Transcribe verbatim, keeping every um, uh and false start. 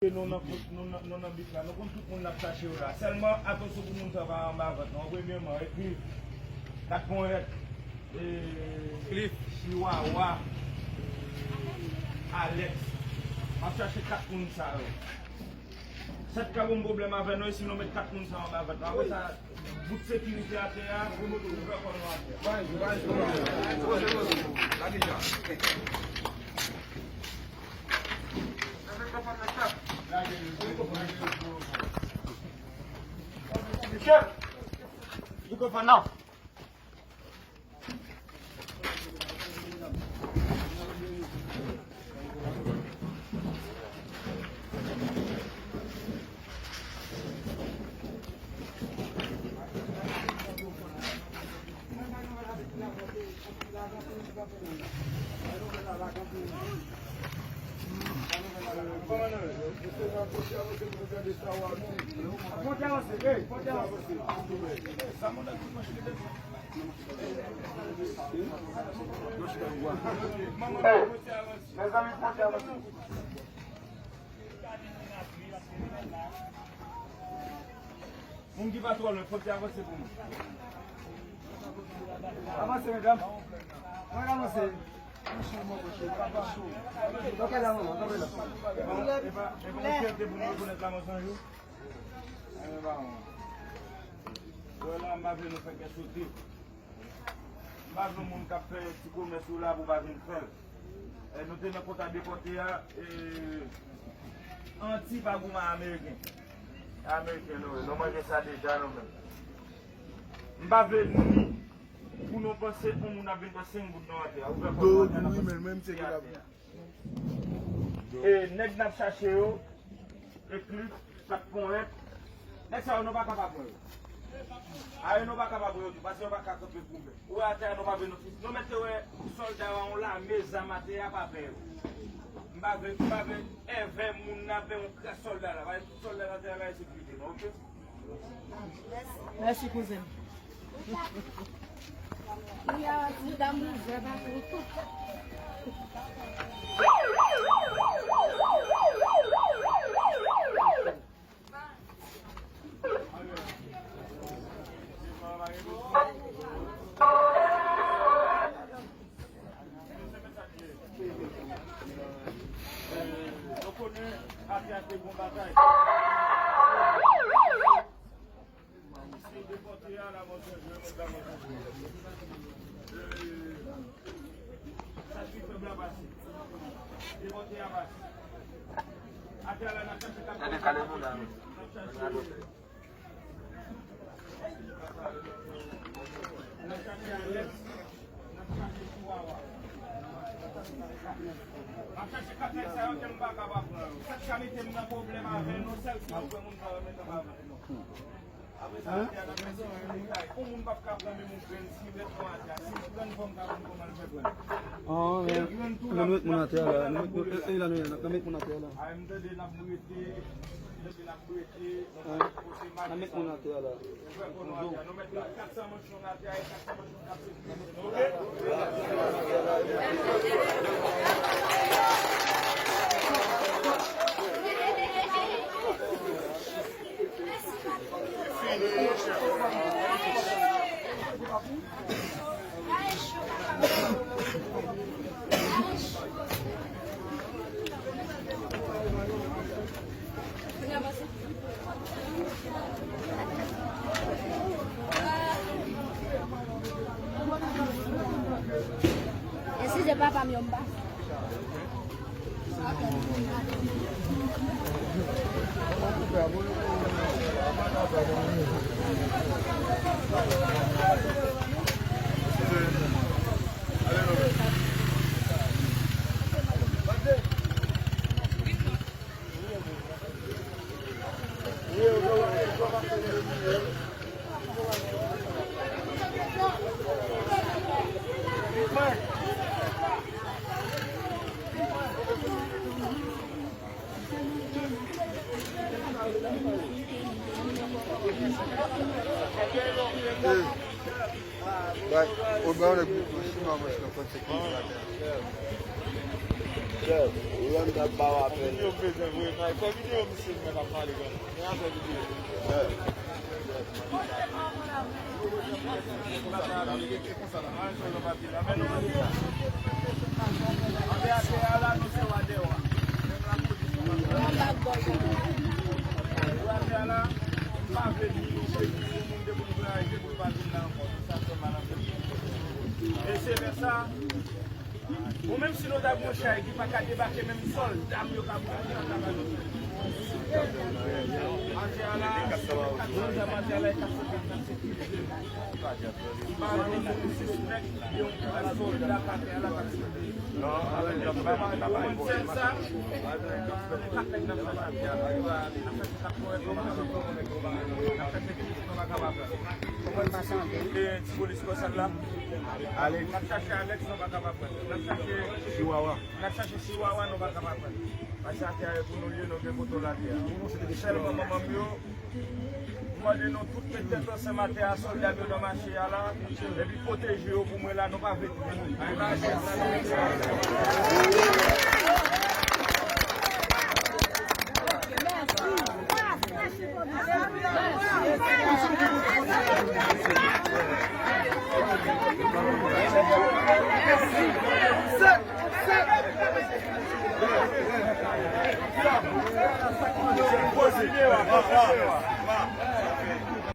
Nou nan, nou nan, nou nan bif la, nou konn tout moun n ap chache yo la. Sèlman, atansyon pou moun sa pa anba vant non. Premyèman, ekri kat ponyèt, e, Cliff, Chiwawa, Alex. M ap chache kat moun sa yo. Sa t ka ban m pwoblèm avè nou, e si nou met kat moun sa anba vant nou. Apre sa, bout sekirite atè a, nou fè kò nou atè. Chef, you go for now. Mezanmi, pote avanse. Moun ki pa twò lwen, pote avanse pou mwen. Avanse, medam. Mwen avanse. Tanpri la, manman, tanpri la. E pa, e pa yon fyète pou nou rekonèt la mò sa yon jou. Wè la, m pa vle nou fè kè sote. M pa vle moun k ap fè ti komès yo la pou pa vin fè l. E, nou te nan kontra depòte a, e, anti pa goumen ameriken. Ameriken nou ye, nou manje sa deja nou menm. M pa vle ni pou nou panse yon moun ap vin pran senk goud nan atè a. Ou fè kò nou atè a, nan panse atè a. E nèg n ap chache yo, e Cliff, kat ponyèt. Nèg sa yo, nou pa ka pa pran yo. A yo, nou pa ka pa pran yo tou, paske yo pa ka kanpe goumen. Ou wè atè a, nou pa vle nou fis. Nou mèt te wè sòlda yo, yon lame zam atè a, pa pè yo. M pa vle, m pa vle èvè moun nan, avè yon kras sòlda la. Paske tout sòlda nan atè a, la, e sekirite nou, oke? Mèsi, kouzen. Nou konnen atè a te gon batay. Si yo depòte a, la mò se jwe, mèt la mò se jwe. Sa ki fèb la pase. Depòte a pase. Atè a la n ap chache kap. N ap chache. N ap chache Alex, n ap chache Chiwawa. M ap chache kat nèg sa yo ke m pa ka pa pran yo. Sa k ka mete m nan pwoblèm avè nou, sèl si nou pran moun sa yo mete m avè nou. Apre sa, atè a n ap mete yon grenn kay. Yon moun p ap ka pran menm yon grenn si mèt nan atè a. Si yon grenn fanm ka pran, kòman l fè pran? An, e, nou met moun atè a la. Nou met, nou, e, e, la, nou, nou met moun atè a la. A, m tande n ap rete, n ap rete. An, n ap met moun atè a la. Eskize papa m yo m pa. Bay, ou bay yon nèg yon siman manch nan trannsenk minit atè. Ou menm k ap ba w apèl. Fè videyo, m bezwen voye kay. Fè videyo, misye, mwen k ap pale kòm. Men afè videyo. Ann atè a la, nou se wa dè wa. Menm lapolis, nou pa dè wa. Atè a la, nou pa vle di nou se moun de pou nou vle arete pou nou pa vin la ankò. Sa fè mal anpil. E se lè sa, ou menm si nou ta gon chay ki pa ka debake menm sòlda m yo ka pran nan kaka nou. Atè a la, atè a la, e ka sòlda. Ba nou moun sispèk, yon sòlda k atè a la k ap sòlda. Non, avèk yon bagay, bagay, bon. Sèl sa, nou pa fèk nan fè atè a la. N ap fè sa kòrèk, nou pa kapab fè. N ap fè sekirite, nou pa kapab fè. Kòman l pase anpil? E, ti polis kòsal la. Ale. N ap chache Alex, nou pa kapab fè. N ap chache Chihuahua. N ap chache Chihuahua, nou pa kapab fè. Paske atè a e pou nou l ye, nou gen kontwòl atè a. Sèlman manman m yo, m mande nou tout met tèt ansanm atè a, sòlda m yo nan mache a la, epi pwoteje yo pou mwen la, nou pa vle touye nou.